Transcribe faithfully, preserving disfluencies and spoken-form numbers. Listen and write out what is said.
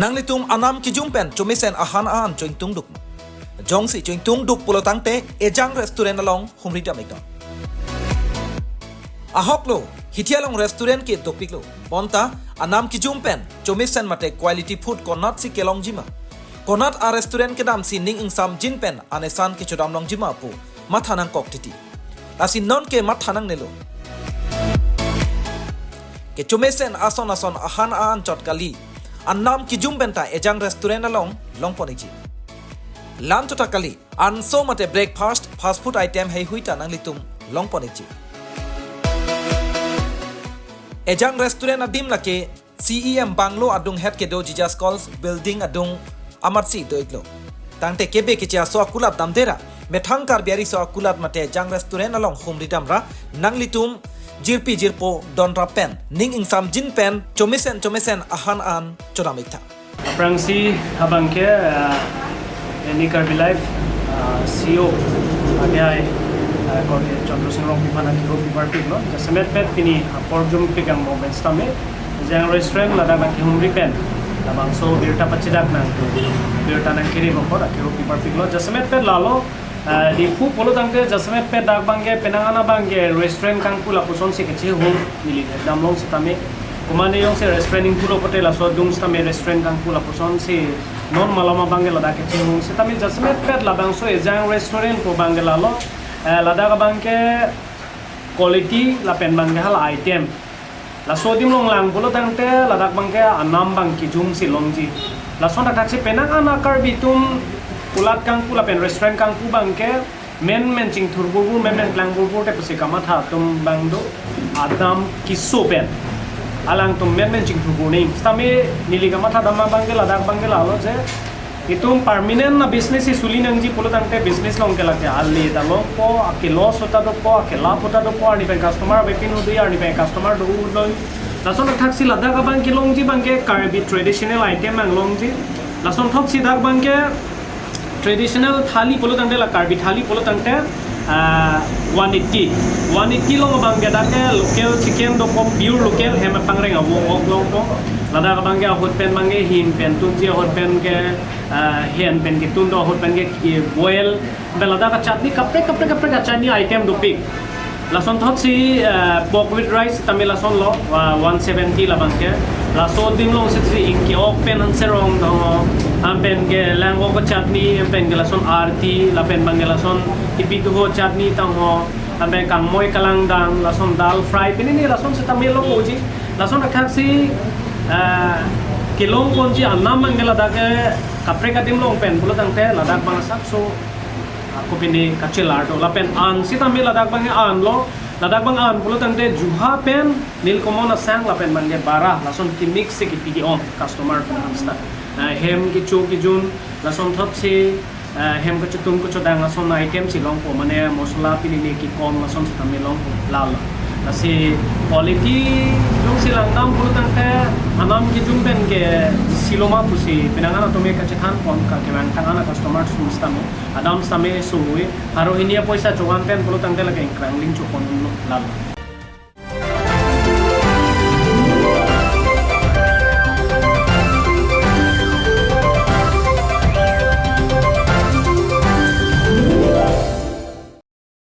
Nanglitum anam kijum pen chomesen ahan ahan choingtung duk. Jongsi choingtung duk pulo tangte Ejang Restaurant along humri dam iknon. Ahoklo, hithi along restaurant ke dopiklo. Bonta anam kijum pen chomesen mate quality food konatsi kelongji ma? Konat a restaurant kedamsi ning ingsamjin pen anesan kechodam longji ma pu matha nangkok titi. Lasi nonke matha nangnelo. Kechomesen ason ason ahan ahan chot kali. Anam kijum penta Ejang Restaurant along longpon ikji. Lunch ta kali, anso mate breakfast, fast food item heihui ta nanglitum longpon ikji. Ejang Restaurant adim lake C E M Bungalow adung het kedo Jesus College Building adung amatsi do iklo. Tangte kebe keche aso akulat damdera, methang Karbi ariso akulat mate Ejang Restaurant along humri damra, nanglitum jirpi jirpo donra pen, ning ingsamjin pen, chomesen chomesen ahan ahan chodam iktha. Aphrangsi abangke, ah, Any Karbi Life, ah, C E O, ake ai, ah, Kor-, Chandra Sing Rongpi aphan akiro piparpiklo. Jasemetpet pini apor jum pigang moment sitame, Ejang Restaurant ladak nangkehumri pen labangso birta pachidak nang, birta nangkiri bokor akiro piparpiklo. Jasemetpet lalo, ah, Diphu pulo tangte jasemetpet dak abangke penang an abangke restaurant kangpu lapusonsi kechehum neli damlong sitame. Komane jongsi restaurant ingpulo pote laso adung sitame restaurant kangpu lapusonsi non malom abangke ladak kechehum sitame jasemetpet labangso Ejang Restaurant pu abangke lalo, eh, ladak abangke quality lapen abangke hala item. Laso adim along lang pulo tangte ladak abangke anam abang kijumsi longji. Lason athak si penang an a Karbi atum kulat kangpu lapen restaurant kangpu abangke menmen chingthur burbur, menmen klang burbur te pusi kamatha atum abang do, adam keso pen. Alangtum menmen chingthur bur ning. Sitame neli kamatha dam abangke ladak abangke lalo je, itum permanent a business si suli nangji pulo tangte business along ke lake ale ta longpo, ake loss ta dopo, ake laph ta dopo, arni pen customer avepin hudui, arni pen customer do-u lo. Lason athak si ladak abang kelongji abangke Karbi traditional item nang longji. Lason thot si dak abangke traditional thali pulo tangte la Karbi thali pulo tangte, ah, one eighty. One eighty along abangke dak ke local chicken dopo, pure local, hem apangreng avo ok longpo. Ladak abangke ahut pen abangke hin pen tunji, ahut pen ke, ah, hen pen ketun do, ahut pen ke, ke boil. Pen ladak a chutney kaprek kaprek kaprek a chutney item dopik. Lason thot si, ah, pork with rice tame lason lo, ah, one seventy labangke. Laso adim along si si ingke ok pen an serong do, an pen ke lang ok chutney, an pen ke lason arti, lapen abangke lason ipik ho chutney tangho, an pen kangmoi kalangdang, lason dal fry, pini ni lason sitame longji. Lason athak si, ah, kelongponji anam abangke ladak ke kaprek adim along pen pulo tangte ladak abang asapso, ah, kopine kachelar do. Lapen an sitame ladak abang an lo, ladak abang an pulo tangte juha pen nilkomon asang lapen abangke bara lason kemix si kepi ke-ong customer atum an sita. Ah, hem kecho kejun lason thot si, ah, hem kachetum kachodang ason item si longpo, mane mosola pini ni kekom ason sitame longpo lalo. Lasi quality jongsi langdam pulo tangte anam kijum pen ke silo ma pusi penang an atum ke kachethanpon, ka kevang tang an a customer sum sitame, adam sitame suhui, haro hini apoisa chovan pen pulo tangte lake ingkrangling chopon lo lalo.